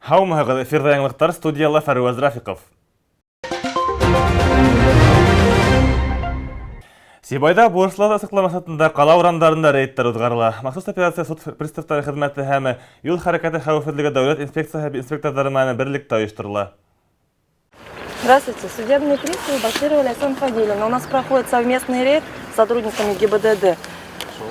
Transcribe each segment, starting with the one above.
Һаумыһығыҙ, эфирҙа яңылыҡтар, студияла Фәруаз Рафиҡов. Сибайҙа бурысларҙы асыҡлау маҡсатында ҡала урамдарында рейдтар уҙғарыла. Махсус операция суд приставтары хеҙмәте һәм юл хәрәкәте хәүефһеҙлеге дәүләт инспекцияһы инспекторҙары менән берлектә ойошторола. Здравствуйте. Судебные приставы Баширова Ляйсан Фадилевна. У нас проходит совместный рейд с сотрудниками ГИБДД.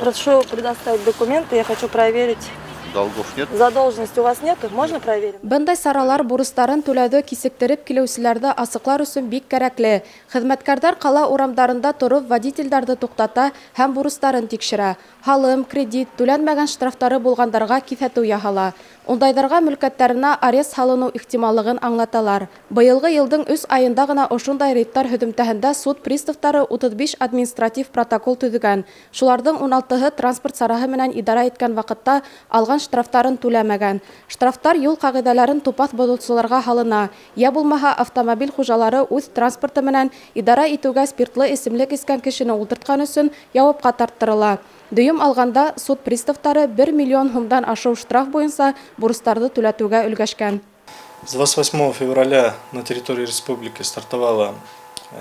Прошу предоставить документы, я хочу проверить. Долгов нет. Задолженности у вас нету? Можно проверим? Бындай саралар бурыстарын түләүҙе кисектереп килеүселәрҙе асыҡлар өсөн бик кәрәкле. Хеҙмәткәрҙәр ҡала урамдарында тороп водителдәрҙе туҡтата һәм бурыстарын тикшерә. Һалым, кредит, түләнмәгән штрафтары булғандарға киҫәтеү яһала. Ундайҙарға мөлкәттәренә арест һалыныу ихтималлығын аңлаталар. Быйылғы йылдың 3 айында ғына ошондай рейдтар һөҙөмтәһендә суд приставтары 35 административ протокол төҙөгән. Шуларҙың 16-һы транспорт сараһы менән идара иткән ваҡытта алған штрафтарын түләмәгән. Штрафтар юл ҡағиҙәләрен тупаҫ боҙоусыларға һалына. Йә булмаһа, автомобиль хужалары үҙ транспорты менән идара итеүгә спиртлы эсемлек эскән кешене ултыртҡан өсөн яуапҡа тарттырыла. Дөйөм алғанда суд приставтары 1 миллион һумдан ашыу штраф буйынса бурыстарҙы түләтеүгә өлгәшкән. С 28 февраля на территории республики стартовала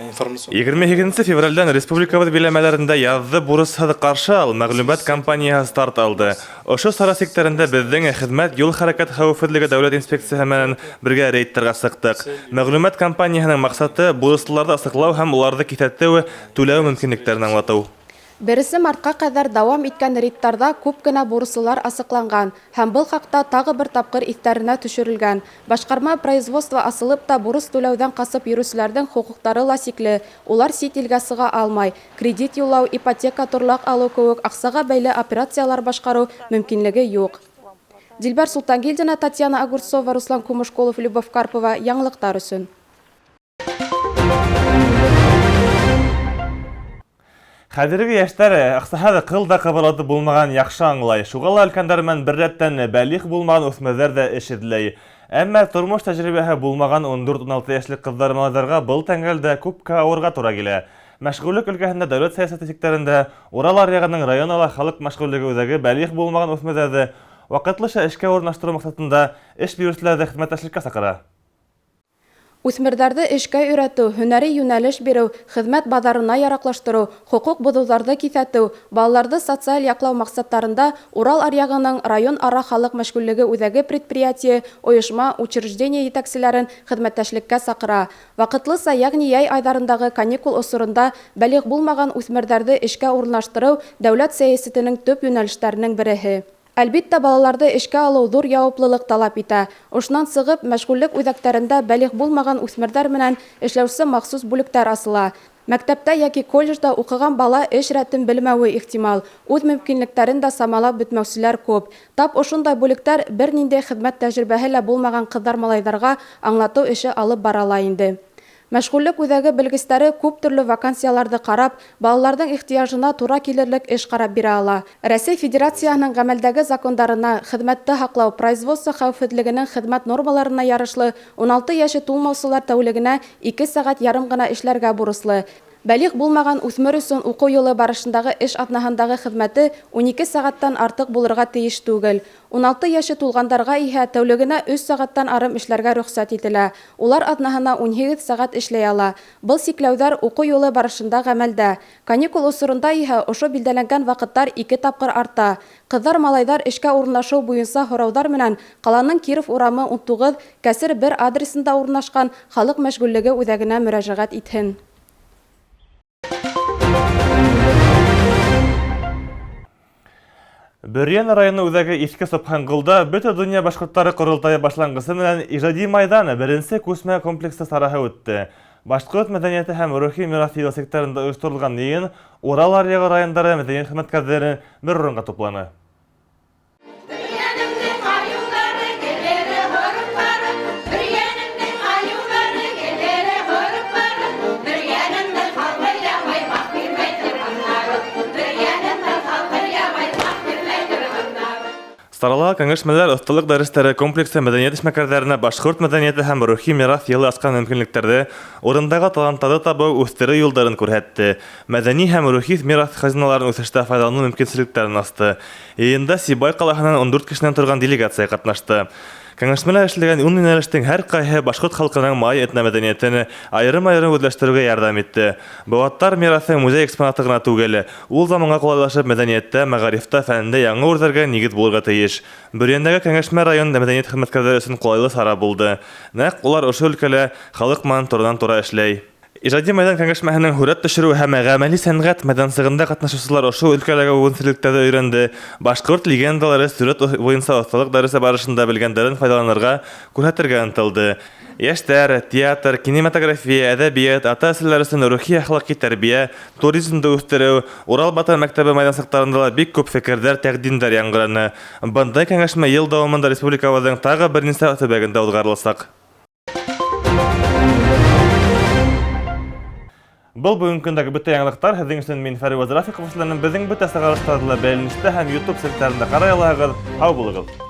информацион... 28 февралдән республикабыҙ биләмәләрендә яҙҙы бурысһыҙ ҡаршы ал мәғлүмәт кампанияһы старт алды. Ошо сара сиктәрендә беҙҙең хеҙмәт юл хәрәкәт хәүефһеҙлеге дәүләт инспекцияһы менән бергә рейдтарға сыҡтыҡ. Мәғлүмәт кампанияһының маҡсаты бурыслыларҙы асыҡлау һәм уларҙы киҫәтеү, түләү мөмкинлектәрен аңлатыу. 1 мартҡа ҡәҙәр дауам иткән рейдтарҙа күп кенә бурыслылар асыҡланған һәм был хаҡта тағы бер тапҡыр иҫтәренә төшөрөлгән. Башҡарма производство асылып та бурыс түләүҙән ҡасып йөрөүселәрҙең хоҡуҡтары ла сикле. Улар сит илгә сыға алмай. Кредит юллау, ипотека, торлаҡ алыу кеүек аҡсаға бәйле операциялар башҡарыу мөмкинлеге юҡ. Дилбәр Султангилдина, Татьяна Огурцова, Руслан Кумышколов, Любовь Карпова. Яңылыҡтар өсөн. Хәҙерге йәштәр аҡсаһыҙ ҡыл да ҡыбырлатып булмаған яҡшы аңлай. Шуға ла өлкәндәр менән бер рәттән бәлиғ булмаған үҫмерҙәр ҙә эш эҙләй. Әммә тормош тәжрибәһе булмаған 14-16 йәшлек ҡыҙҙар малайҙарға был тәңгәлдә күпкә ауырға тура килә. Мәшғүллек өлкәһендә дәүләт сәйәсәте сиктәрендә Урал аръяғының район ала халыҡ мәшғүллеге үҙәге бәлиғ булмаған үҫмерҙәрҙе ваҡытлыса эшкә урынлаштырыу маҡсатында эш биреүселәрҙе хеҙмәттәшлеккә саҡыра. Үҫмерҙәрҙе эшкә өйрәтеү, һөнәри йүнәлеш биреү, хеҙмәт баҙарына яраҡлаштырыу, хоҡуҡ боҙоуҙарҙы киҫәтеү, балаларҙы социаль яҡлау маҡсаттарында Урал аръяғының район ара халыҡ мәшғүллеге үҙәге предприятие, ойошма, учреждение етәкселәрен хеҙмәттәшлеккә саҡыра. Ваҡытлыса, йәғни йәй айҙарындағы каникул осоронда бәлиғ булмаған үҫмерҙәрҙе эшкә урынлаштырыу дәүләт сәйәсәтенең төп йүнәлештәренең береһе. Әлбиттә, балаларҙы эшкә алыу ҙур яуаплылыҡ талап итә. Ошонан сығып, мәшғүллек үҙәктәрендә бәлиғ булмаған үҫмерҙәр менән эшләүсе махсус бүлектәр асыла. Мәктәптә йәки колледжда уҡыған бала эш рәтен белмәүе ихтимал. Үҙ мөмкинлектәрен дә самалап бөтмәүселәр күп. Тап ошондай бүлектәр бер ниндәй хеҙмәт тәжрибәһе лә булмаған ҡыҙҙар-малайҙарға аңлатыу эше алып барала инде. Мәшғүллек үҙәге белгестәре күп төрлө вакансияларҙы ҡарап, балаларҙың ихтыяжына тура килерлек эш ҡарап бирә ала. Рәсәй Федерацияһының ғәмәлдәге закондарына, хеҙмәтте һаҡлау, производство хәүефһеҙлегенең хеҙмәт нормаларына ярышлы 16 йәше тулмаусылар тәүлегенә 2 сәғәт ярым ғына эшләргә бурыслы. Бәлиғ булмаған үҫмер өсөн уҡыу йылы барышындағы эш аҙнаһындағы хеҙмәте 12 сәғәттән артыҡ булырға тейеш түгел. 16 йәше тулғандарға иһә тәүлегенә 3 сәғәттән арым эшләргә рөхсәт ителә. Улар аҙнаһына 18 сәғәт эшләй ала. Был сикләүҙәр уҡыу йылы барышында ғәмәлдә. Каникул осоронда иһә ошо билдәләнгән ваҡыттар 2 тапҡыр арта. Ҡыҙҙар-малайҙар эшкә урынлашыу буйынса һорауҙар менән ҡаланың Киров урамы 19, кәсер 1 адресында урынлашҡан халыҡ мәшғүллеге үҙәгенә мөрәжәғәт итһен. Бөрйән районы үҙәге Иҫке Собханғолда Бөтә донъя башҡорттары ҡоролтайы башланғысы менән Ижади майҙаны беренсе күсмә комплексы сараһы үтте. Башҡорт мәҙәниәте һәм рухи мираҫ йылы секторында ойошторолған йыйын Урал аръяғы райондары мәҙәниәт хеҙмәткәрҙәрен бер урынға тупланы. Сарала кәңәшмәләр, оҫталыҡ дәрестәре комплексы мәҙәниәт эшмәкәрҙәренә башҡорт мәҙәниәте һәм рухи мираҫ йылы асҡан мөмкинлектәрҙе, урындағы таланттарҙы табыу, үҫтереү юлдарын күрһәтте. Мәҙәни һәм рухи мираҫ хазиналарын үҫештә файҙаланыу мөмкинселектәрен асты. Йыйында Сибай ҡалаһынан 14 кешенән торған делегация ҡатнашты. Кәңәшмәлә эшләгән ун йүнәлештең һәр ҡайһыһы башҡорт халҡының бай этномәҙәниәтен айырым-айырым үҙләштереүгә ярҙам итте. Быуаттар мираҫы музей экспонаты ғына түгел, ул заманға ҡулайлашып мәҙәниәттә, мәғарифта, фәндә яңы үрҙәргә нигеҙ булырға тейеш. Бөрйәндәге кәңәшмә район мәҙәниәт хеҙмәткәрҙәре өсөн ҡулайлы сара булды. Нәҡ улар ошо өлкәлә халыҡ менән туранан-тура эшләй. Ижади майҙан кәңәшмәһенең һүрәт төшөрөү һәм ғәмәли сәнғәт майҙансығында ҡатнашыусылар ошо өлкәләге үҙенсәлектәрҙе өйрәнде, башҡорт легендалары сүрәт буйынса оҫталыҡ дәресе барышында белгәндәрен файҙаланырға, күрһәтергә ынтылды. Йәштәр, театр, кинематография, әҙәбиәт, ата-әсәләр өсөн рухи-әхлаҡи тәрбиә, туризмды үҫтереү, Урал батыр мәктәбе майҙансыҡтарында ла бик күп фекерҙәр, тәҡдимдәр яңғыраны. Бындай кәңәшмә йыл дауамында республикабыҙҙың тағы бер нисә төбәгендә уҙғарыласаҡ. Был бөгөнгө көндәге бөтә яңылыҡтар. Һеҙҙең өсөн мин Фәрүәз Рафиҡов эшләнем. Беҙҙең бөтә сығарыштарҙы ла Бәйләнештә һәм YouTube селтәрендә ҡарай алаһығыҙ. Һау булығыҙ!